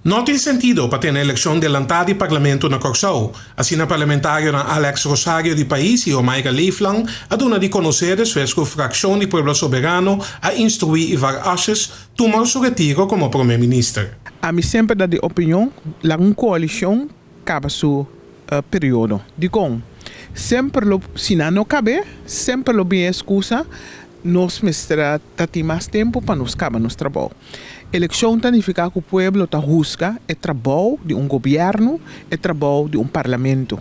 No tin sentido pa tene elekshon delantá di Parlamento na Kòrsou, asina parlamentarionan Alex Rosario di pais i Omayra Leeflang a duna di konosé despues ku frakshon di Pueblo Soberano a instruí Ivar Asjes tuma su retiro komo promé minister. Ami semper ta di opinion laga un koalishon kaba su periodo. Dikon? Semper lo, si nan no kab'é, semper lo bin e eskusa, nos mester a ta tin mas tempu pa nos kaba nos trabou. Elekshon ta nifiká ku pueblo ta husga e trabou di un gobièrnu, e trabou di un parlamento.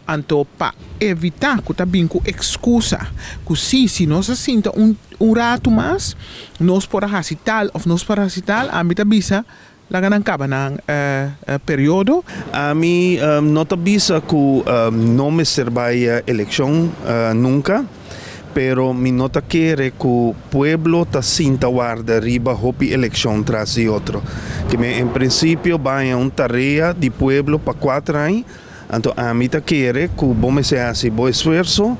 Anto pa evitá ku ta bin ku ekskusa ku si, si nos a sinta un un ratu mas, nos por a hasi tal òf nos por a hasi tal, ami ta bisa Laga nan kaba nan periodo. Ami no ta bisa ku no mester bai elekshon nunka, pero mi no ta kere ku pueblo ta sinta warda riba hopi elekshon tras di otro. Kimen en prinsipio baña un tarea di pueblo pa kuater aña, anto ami ta kere ku bo mester hasi bo esfuerso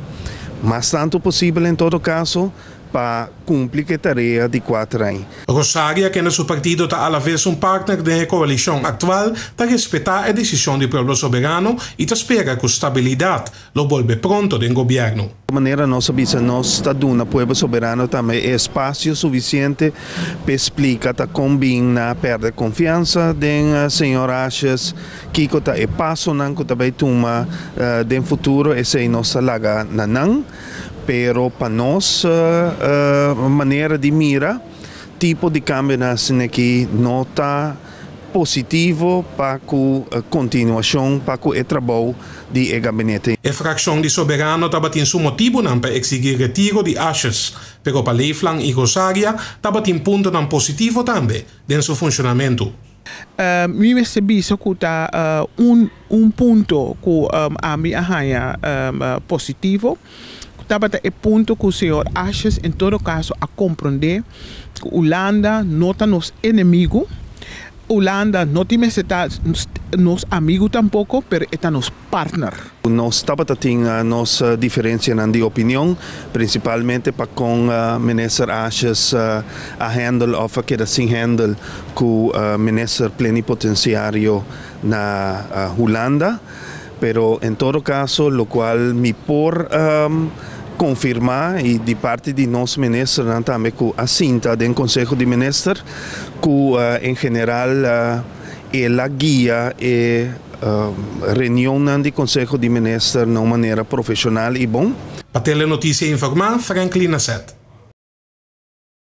mas tantu posibel en todo kaso pa kumpli ku e tarea di kuater aña. Rosaria, kende su partido ta alaves un partner den e koalishon aktual, ta respetá e desishon di Pueblo Soberano i ta spera ku stabilidat lo bolbe pronto den gobièrnu. Manera nos a bisa nos ta duna Pueblo Soberano tambe e espasio sufisiente p'e splika ta kon bin na pèrdè konfiansa den señor Asjes, kiko ta e pasonan ku ta bai tuma den futuro, esei nos ta laga na nan. Pero pa nos manera di mira, tipo di kambionan asin'aki no ta positivo pa ku kontinuashon pa ku e trabou di e gabinete. E frakshon di Soberano tabatin su motibunan pa eksigí retiro di Asjes, pero pa Leeflang i Rosaria tabatin puntonan positivo tambe den su funshonamentu. Mi mester bisa ku ta un un punto ku ami a haña positivo, tabata e punto ku señor Asjes en todo kaso a komprondé ku Hulanda no ta nos enemigu, Hulanda no tin mester ta nos amigu tampoko, pero e ta nos partner. Nos tabata tin nos diferencianan di opinion, principalmente pa con Minister Asjes a handle of a keda sin handle cu Minister Plenipotenciario na Hulanda. Pero en todo caso locual mi por confirma y di parti di nos ministernan tambe cu a sinta den Conseho di Minister cu en general el a guia e reunionnan di Conseho di Minister na un manera profesional y bon. Pa Telenoticia Informa, Franklin Asset.